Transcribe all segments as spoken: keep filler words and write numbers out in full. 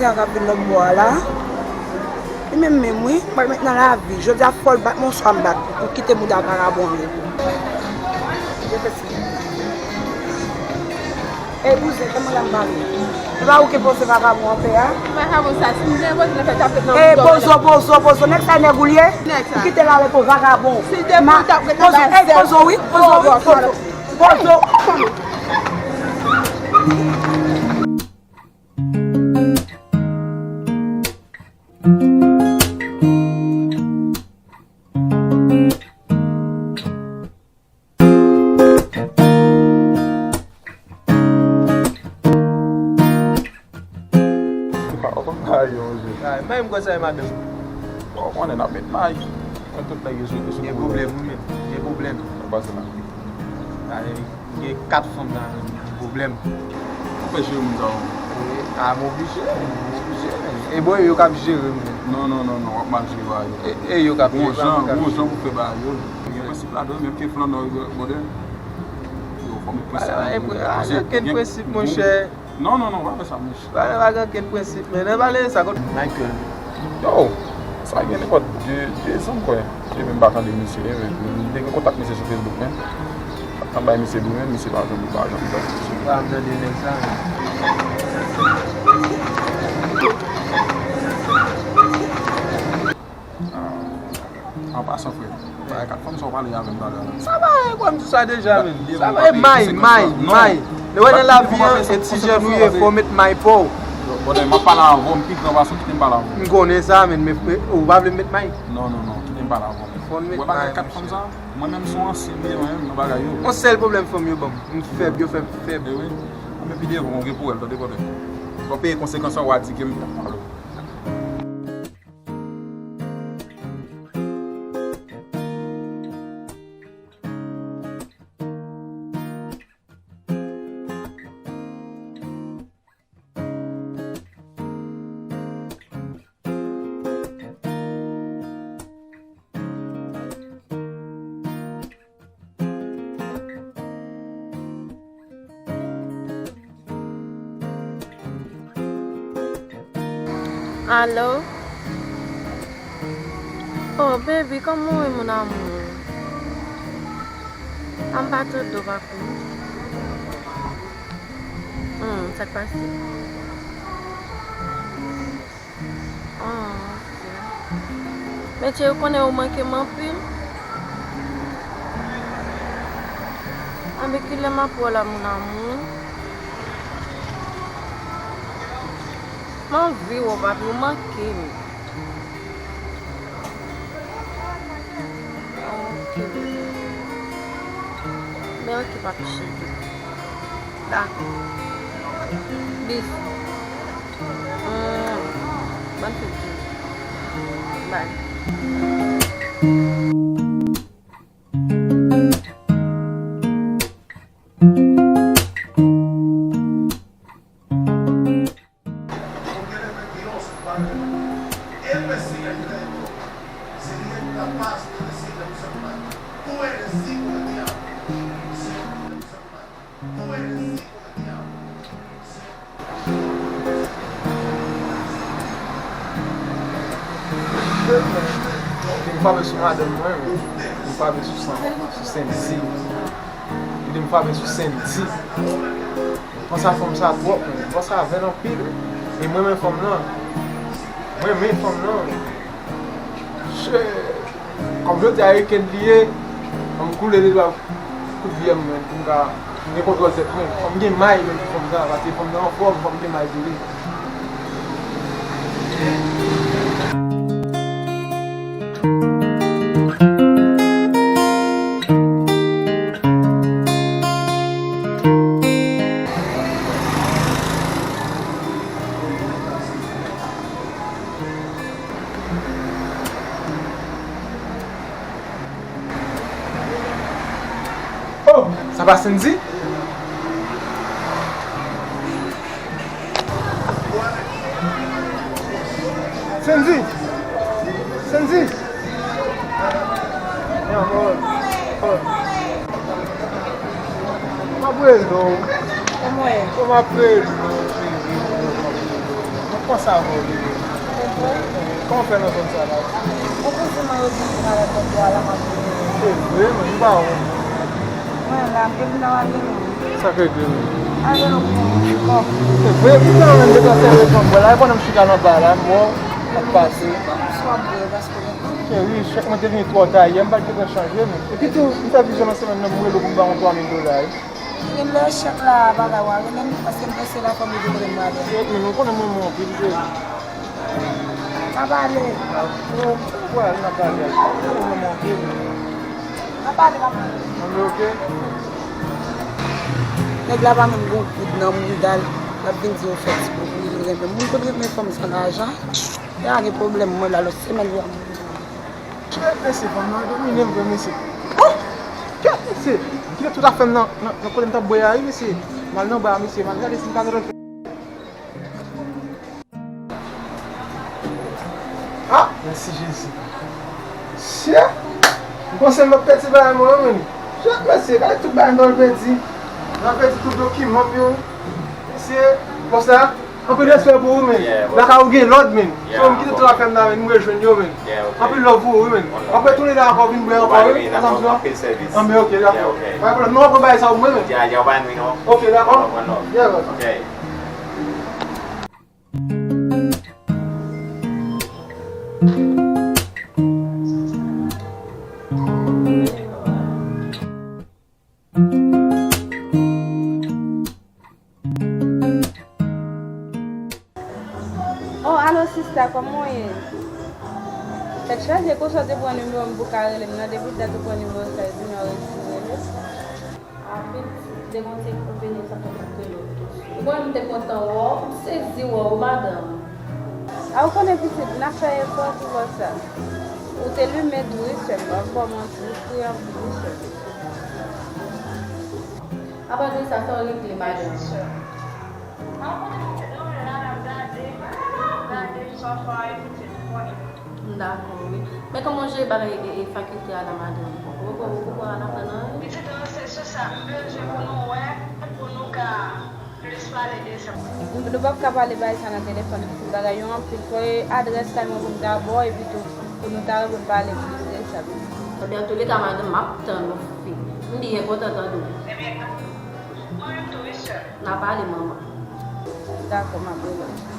Sa k ap vin lòt bò a la. Li menm menm wi, m pral met nan lavi. Jodi a fò l bat m, oswa m bat li pou kite mouda vakabon an repo. Ey, bouzen, kòman la m pale? Se pa ou ki poze vakabon an pè a? Vakabon sa, si m gen poze, l fè t ap ret nan bouda. Ey, pozo, pozo, pozo. Nèg sa nèg ou l ye? Nèg sa. Ou kite l ale pou vakabon. Si l te pou l t ap ret anba zèl. Ey, pozo, wi, pozo, wi, pozo. Pozo. Ou pa, ou pa bay yo, monchè. Ay, bay m konsèy, madanm. Bon, ou konnen n ap met may. Mwen tout nèg yo sou, yo sou. Gen pwoblèm, wi, men. Gen pwoblèm. Sa pase la. Ay, gen kat fanm nan, gen pwoblèm. Ou fè jere moun sa yo. Wi, a, m oblije, m oblije, men. E bon, e yo k ap jere m, men. Non, non, non, non, w ap mal jere bagay yo. E, e yo k ap jere, pa mwen k ap jere. Gon jan, gon jan pou fè bagay yo. Gen prensip ladan, menm ke flannè yo, brother. Yo fòme prensip. Pa gen ankenn prensip, monchè. Non, non, non, pa fè sa, monchè. Pa, pa gen ankenn prensip, men. Nan pale sa, kot Michael? Yo, sa gen nenpòt de, de zan, m kwè. Depi m pa tande misye, men. M te gen kontak misye sou Facebook, men. Ap bay misye bri, men misye pa janm, pa janm, pa janm. Pa tande nèg sa, men. An pasan, frè, bagay kat fanm sa w pale avè m talè a la. Sa pa, kwè m di sa deja, men. Sa pa, e may, may, may. Lè w wè nan lavi an, e ti jèn ou ye, fò w met may pa w. Brother, m ap pale avè w, m pi gran pase w, kite m pale avè w. M konnen sa, men, men, men, ou pa vle m met may? Non, non, non, kite m pale avè w. Fò n met may, monchè. Ou wè bagay kat fanm sa? Mwen menm se yon ansyen m ye, mwen menm, nan bagay yo. Yon sèl pwoblèm fanm yo ban m. M fèb, yo fè m fèb. E wi. Anben, pi devan, ou gen pou wè l, tande, brother. W ap peye konsekans lan, w a di ke m t ap pale w. Alo? Oh, baby, kòman w ye, mon amour? A, m pa tande w, papi. Hmm, sa k pase? Ah, ok. Men tchè, ou konnen ou manke m anpil. Anben, kilè m ap wè w la, mon amour? M anvi wè w, papi, ou manke m. Ok, bebe. Ben, ok, papi cheri. Dakò. Bis. Hmm. Bòn fèt jodi. Bye. Vin frape sou madanm mwen, vin frape sou san, sou Sendy. Li di m frape sou Sendy. Panse a fanm sa twòp, men. Panse a vèn anpil. E m renmen fanm nan. M renmen fanm nan. Shit. Kòm jodi a weekend li ye, fò m koule de dwa kout vyè m, men, pou m ka, pou m gen kontwòl tèt mwen. Fò m gen may, men, pou fanm sa, paske fanm nan anfòm, fò m gen may pou li. Oh, sa pa Sendy? Sendy! Sendy! M ap rele w. Kòman w ye? Kòman w ap rele w? Kòman sa va, bebe? Se vre? Kòman w fè nan zòn sa la? Ou kouzin mwen yo di m malad nan bò a la, m ap vini. Se vre, men m pa wont. Mwen la, m te vin nan Aveni. Sa k regle, men? Aveni pou kòb. Se vre, ki tan menm deplase reponn mwen la, e pandan m chita nan ba la, m wè w ap pase. Cheri, chèk mwen te vini twò ta yè, m pa t gentan chanje, men. Epi tou, m fè vizyon nan semèn nan, m rele w pou m ba w yon twa mil dola, wi. Gen lè chèk la, bagay w a rele m, paske m panse la fanmi vin rele m madanm. Cheri, men ou konnen mwen renmen w anpil, cheri. N a pale. Bon, m pral, n a pale. Ou konnen mwen renmen w anpil. N a pale, n a pale. Ann oke. Nèg la pa menm gon goud nan mouda l, l ap vin di yon fè ti bout li renmen. Moun konn renmen fanm san lajan. Pa gen pwoblèm, mwen la lòt semèn, ou a mwen. Kèt mesye, fanm nan domine m vre, mesye. Oh! Kèt mesye! M kite tout afè m nan, nan, nan kote m t ap bwè a, wi, mesye. M al nan ba a, mesye, m al gade si m pa gentan fè. Ah, mèsi Jezi. Mesye, m panse m ap pèdi bagay mwen, wi, men. Kèt mesye, gade tout bagay m t ap pèdi. M ap pèdi tout dokiman m yo. Mesye, konsa. Anpil respè pou ou, men. Yeah, bro. Lakay ou gen lòd, men. Yeah, so, m kite tout afè m la, men, m rejwenn yo, men. Yeah, ok. Anpil love pou ou, wi, men. One love. W ap retounen la ankò, vin bwè ankò, wi, ansanm sa. Anpil sèvis. Anben, ok, dakò. Yeah, ok. Pa gen pwoblèm. Non, w ap pran bagay sa pou mwen, men. Yeah, yeah, pa nwi, non. Ok, dakò. One love. Yeah, bro. Ok. Oh, alo sista, kòman w ye? Tèt chaje, konsa w te pran nimewo m pou w ka rele m nan, depi dat ou pran nimewo sa, e di m w resi rele. Apre, m te gon ti enkonvenyan sa fè m ap rele w tou. Ou konnen m te kontan wè w, m sezi wè w, madanm. A, ou konnen pitit, n ap fè efò pou wè sa. Ou te limen tou wi sè m, m p ap ba w manti, ou kri anpil wi sè m. Apa de sa, sa w regle madanm? M dakò wi. Men kòman w jere bagay e, e fakilte a la madanm? Ou poko, ou poko al aprann anyen? Pitit lan, se sou sa m bezwen pou nou wè, pou nou ka plis pale de sa. Nou p ap ka pale bagay sa nan telefòn, pitit, bagay yo anpil. Fò e adrès kay mwen pou m ta ba w, epi tou pou nou ta reponn pale plis de sa. Ebyen, antouleka, madanm, m ap tann ou fi. M byen kontan tande w. Ebyen, mwen menm tou wi sè. N a pale, manman. Dakò, m ap rele w.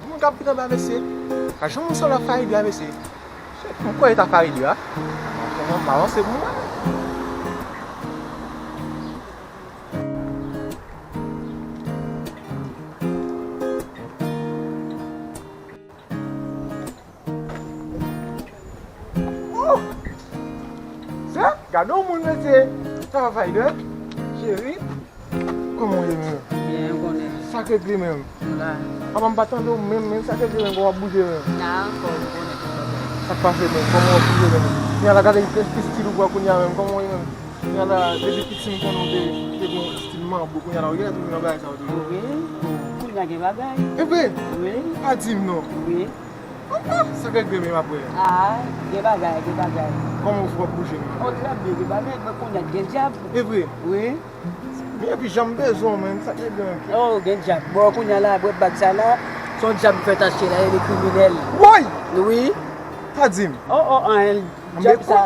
Moun k ap vin anba, mesye. Ka janm wè sa la Faride a, mesye. Shit, m kwè e ta Faride a. M avanse pou m wè. Oh! Sa, gade yon moun, mesye. Sa va, Faride? Cheri, kòman w ye menm? Byen, ou konnen. Sa k regle menm? M la. Apa m pa tande w menm, menm sa k regle menm, kòman w ap bouje menm? La ankò, ou konnen tout bagay. Sa k pase menm? Kòman w ap bouje menm? Kounye a la, gade estil ou pran kounye a menm, kòman w ye menm? Kounye a la, depi piti m konnen w te, te gon estil manbo, kounye a la, ou genlè tounen nan bagay sa yo toujou. Wi, kounye a gen bagay. E vre? Wi. Pa di m non. Wi. Ah, ah, sa k regle menm apre? Ah, gen bagay, gen bagay. Kòman w fè w ap bouje menm? Oh, trè byen, gen bagay, men kounye a gen djab. E vre? Wi. Men epi jan m bezwen w menm, sa k regle menm? Oh, gen djab. Bon, kounye a la, bwè bag sa la, se yon djab m fèk achte la, e li kriminèl. Woy! Wi. Pa di m. Oh, oh, an, djab sa,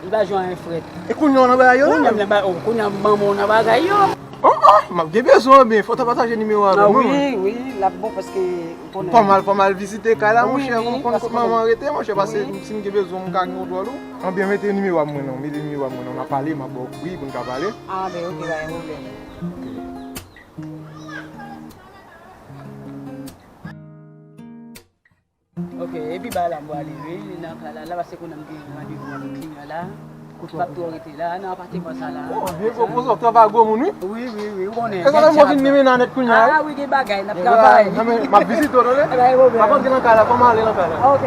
li pa jwe anyen frèt. E kounye a w nan bagay yo la? Kounye a m nan ba-, oh, kounye a manman w nan bagay yo. Oh, oh, m ap gen bezwen w, men fò w ta pataje nimewo a avè mwen. Ah wi, wi, l ap bon paske ou konnen. Fò m al, fò m al vizite kay la, monchè, pou m konn kot manman rete, monchè, paske si m gen bezwen w, m ka gen kontwòl ou. Anben, mete nimewo a mwen non, mete nimewo a mwen non, n a pale, m ap ba w pri pou n ka pale. Ah, ben, ok, pa gen pwoblèm. Ok. Ok, epi ba la m prale, wi, nan kay la, la, paske kounye a m gen randevou avèk kliyan la. M p ap twò rete la, nan apatman sa la. Oh, vye gwo pozo, travay gwo moun, wi. Wi, wi, wi, ou konnen. E sa fè mwen vin limen nan nèt kounye a, wi. Ah, wi, gen bagay, n ap travay. Nan men, m ap vizite w, tande. Pa gen pwoblèm. M ap antre nan kay la, fò m ale nan kay la. Ok.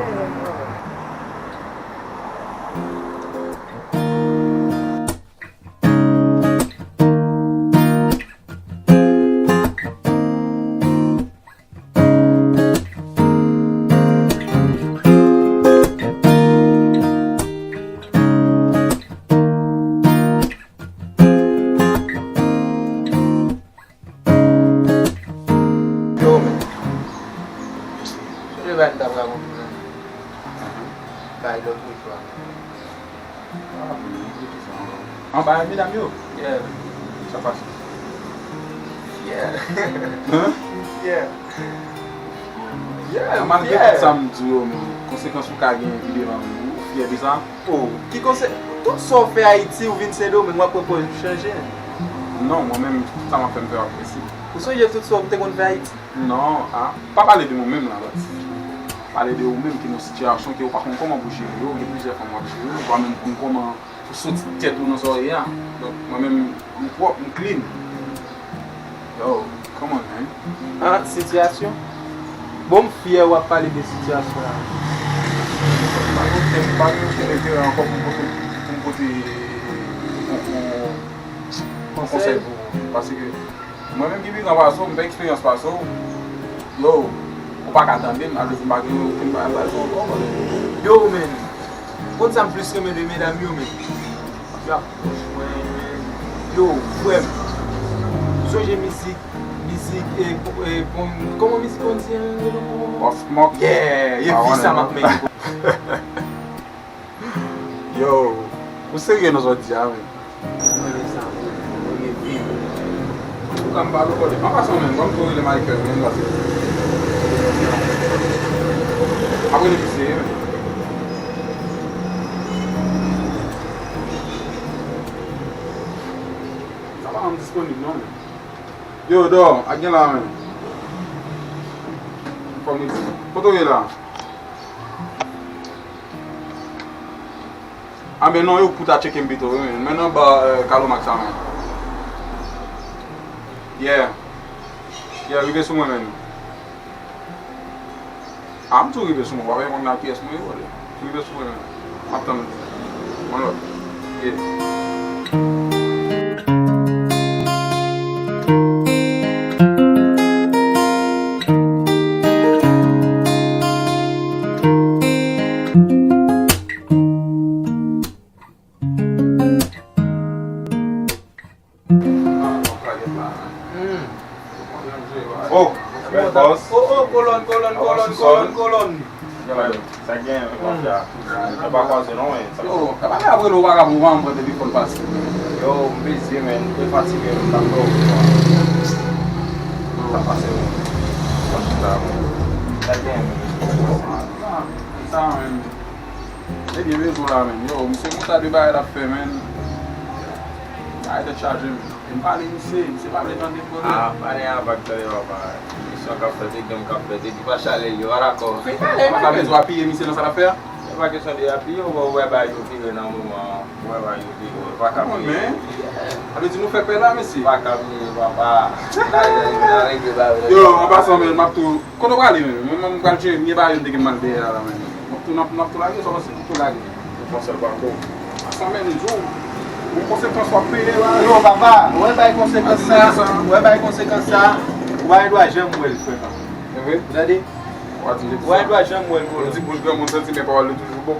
Bay lòt reklame. Ah, bon, mwen di sa ankò. Anba medam yo? Yeah. Sa pase? Yeah. Hein? Yeah. Yeah, malgre tout sa m di yo, men konsekans ou ka gen pi devan, ou fyè de sa? Oh, ki konse-, tout sa w fè Ayiti, ou vin Sendomeng, w ap pran pòz ou chanje? Non, mwen menm, tout sa m ap fè, m fè ak prensip. Ou sonje tout sa w te konn fè Ayiti? Non, ah, pa pale de mwen menm la, but pale de ou menm ki nan sitiyasyon ke ou pa konn kòman pou jere yo, gen plizyè fanm w ap jere, ou pa menm konn kòman pou soti tèt ou nan sa w ye a. Donk, mwen menm, m pwòp, m clean. Yo, come on, man. Ah, sitiyasyon? Bon, m fyè w ap pale de sitiyasyon la. Pa gen okenn, pa gen okenn enterè ankò pou m pote, pou m pote yon, yon, yon konsèy pou ou. Paske mwen menm ki pi gran pase w, m fè eksperyans pase w. Yo, ou pa ka tande m, alò m pa gen okenn bagay ba w ankò, man. Yo, men, konn sa m plis renmen de medam yo, men. Yo ap pwòch mwen, men. Yo, frè m. Sonje mizik, mizik, e, e, kòman mizik konn di an? Pop Smoke. Yeah, e vi sa m ap mennen. Yo, ou serye nan sa w di a, men? Mwen renmen sa, mwen renmen vi. Ou ka m pale w kòde. An pasan menm, ban m tou rele Michael, menm pase. Apre li ki serye, men. Sa pa janm disponib, non, men. Yo, Dò, ak gen la, men. Fò m di. Kote w ye la? A, men non, yo pou ta tcheke m pito, wi, men. Men nan ba, eh, Kalomak sa, men. Yeah. Yeah, rive sou mwen, men. A, m tou rive sou mwen, w ap wè mwen nan pyès mwen, yo, rive sou mwen, men. M ap tann ou. Yon lòt. Yeah. Oh, bèl bòs. Oh, oh, kolòn, kolòn, kolòn, kolòn, kolòn. Sa gen, mafya. Sa pa kwaze non, men. Yo, sa pa gen apre nou pa ka pou mwen pran telefòn pase. Yo, m bizi, men, m fatige, m pa twò. Sa pase, men. Sa gen, men. Sa, men. Ebyen, rezo la, men. Yo, misye konn sa de bagay l ap fè, men. Ay, tèt chaje, men. E m pale misye, misye pa vle tande, brother. Ah, pale a, pa tande, papa. Misyon k ap fèt, e gang k ap fèt, epi pa chale yo, a dakò. Fin pale, man. Sa vle di w apiye misye nan sa l ap fè a? Se pa kesyon de apiye, ou wè bagay yo vire nan moman an, ou wè bagay yo vire, ou pa ka bliye. Sa vle di nou fè pè la, mesye. Pa ka bliye, papa. N a regle, n a regle bagay yo. Yo, an pasan, men, m ap tou Kote w prale menm? Mwen menm m pral jere, m gen bagay yo m te gen m al dèyè a la menm. M ap tou, n ap, n ap tou lage, sa w panse? M ap tou lage. Ou panse l pa twò? Sa menm, m di w, yon konsekans w ap peye la. Yo, papa, ou wè bay konsekans sa, ou wè bay konsekans sa, ou pa gen dwa janm wè l, frè pa m. Ou tande? Ou pa gen dwa janm wè l, kolòn. Yo di bouch granmoun santi, men pawòl li toujou bon.